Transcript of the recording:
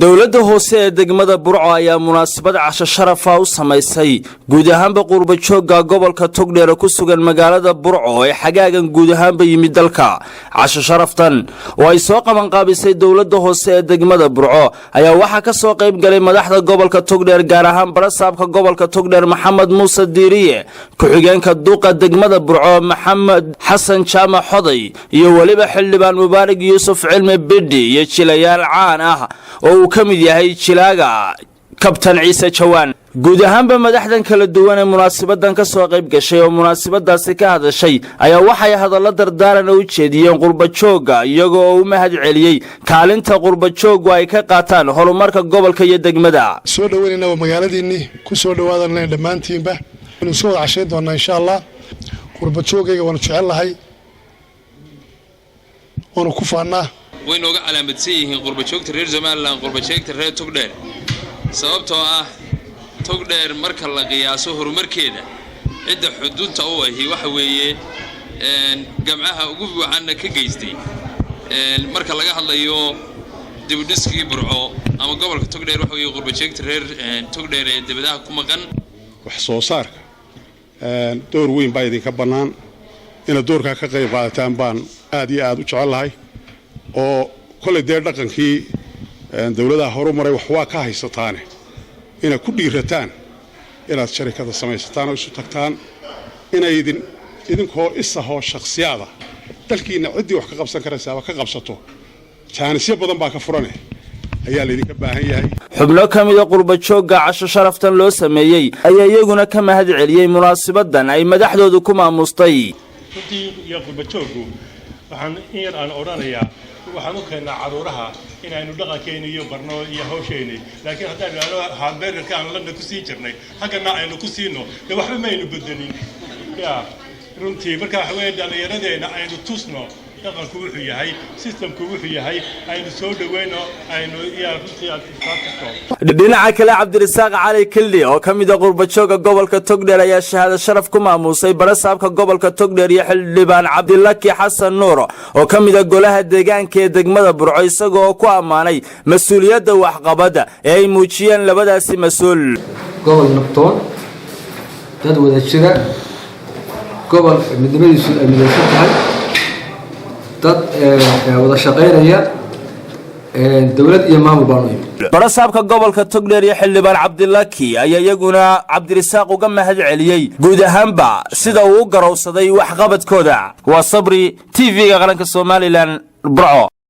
Dowladda hoose ee degmada Burco ayaa munaasabad casho sharafa u samaysay guud ahaanba qurbajoogga gobolka Togdheer ku sugan magaalada Burco ee xagaagan guud ahaanba yimid dalka. Casho sharaftan oo ay soo qabanqaabisay dowladda hoose ee degmada Burco ayaa waxaa ka soo qayb galay madaxda gobolka Togdheer, gaar ahaan barasaabka gobolka Togdheer Maxamed Muuse Diiriye, ku-xigeenka duqa degmada Burco Maxamed Xasan Jaamac Xoday iyo weliba xildhibaan Mubaarig Yuusuf Cilmi Bidhi iyo jilayaal caan ah oo uu ka mid yahay jilaaga Kabtan Ciise Jawaan. Guud ahaanba madaxdan kala duwan ee munaasabadan ka soo qayb gashay oo munaasabadaasi ka hadashay ayaa waxay hadallo dardaaran u jeediyeen qurbajoogga, iyagoo oo u mahad celiyey kaalinta qurbajooggu ay ka qaataan horumarka gobolka iyo degmada. Soo dhaweynayna waa magaaladiinnii, ku soo dhawaadanlen dhammaantiinba. Waynu iska wada cashayn doonaa, insha Allah. Qurbajoogayga waanu jecel lahay, waanu ku faannaa. Way nooga calaamadsan yihiin qurbajoogta reer Somaliland qurbajoogta reer Togdheer, sababtoo ah Togdheer marka la qiyaaso horumarkeeda, cidda xudunta u ahi waxa weeye gamcaha ugu wacanna ka geystay marka laga hadlayo dibudhiskii Burco ama gobolka Togdheer waxa weeye qurbajoogta reer Togdheer ee debadaha ku maqan. Wax soo saarka door weyn baa idinka bannaan. Inaad doorkaa ka qayb qaadataan baan aad iyo aad u jecel lahay, oo kollay dee dhaqankii dowladaha horu maray wax waa ka haysataane, inaad ku dhiirataan inaad sharikada samaysataan oo isu tagtaan, inay idinkoo isahoo shakhsiyaada dalkiinna ciddii wax ka qabsan karaysaaba ka qabsato. Jaanisyo badan baa ka furane ayaa laydinka baahan yahay. Xubno ka mida qurbajoogga casho sharaftan loo sameeyey ayaa iyaguna ka mahad celiyey munaasabadan ay madaxdoodu ku maamustay. Runtii iyo qurbajooggu, waxaan in yar aan odhanayaa, waxaan u keennaa caruuraha inaynu dhaqankeeni iyo barno iyo hawsheeni, laakiin haddaan idhaahno hamburgerka aan London ku sii jirnay haggana aynu ku siino, dee waxba maynu bedelin ya. Runtii marka waxa weeye dhallinyaradeenna aynu tusno dhaqanku wuxuu yahay, systemku wuxuu yahay, aynu soo dhaweyno, aynu ya runtii aad tusto. Dhinaca kale, Cabdirasaaq Cali Killi oo ka mid a qurbajooga gobolka Togdheer ayaa shahaado sharaf ku maamuusay barasaabka gobolka Togdheer iyo xildhibaan Cabdilaki Xasan Nuur oo ka mid a golaha deegaanka ee degmada Burco, isagoo ku ammaanay mas-uuliyadda waxqabadda ee ay muujiyeen labadaasi mas-uul. Gobol nabdoon, dad wada jira, gobol midnimadiisu ay midaysan tahay, dad wada shaqaynaya, dowlad iyo maamul baanu imi. Barasaabka gobolka Togdheer iyo xildhibaan Cabdilaki ayaa iyaguna Cabdirasaaq uga mahad celiyey guud ahaanba sida uu u garowsaday waxqabadkooda. Waa Sabri, TV-ga qaranka Somaliland, Burco.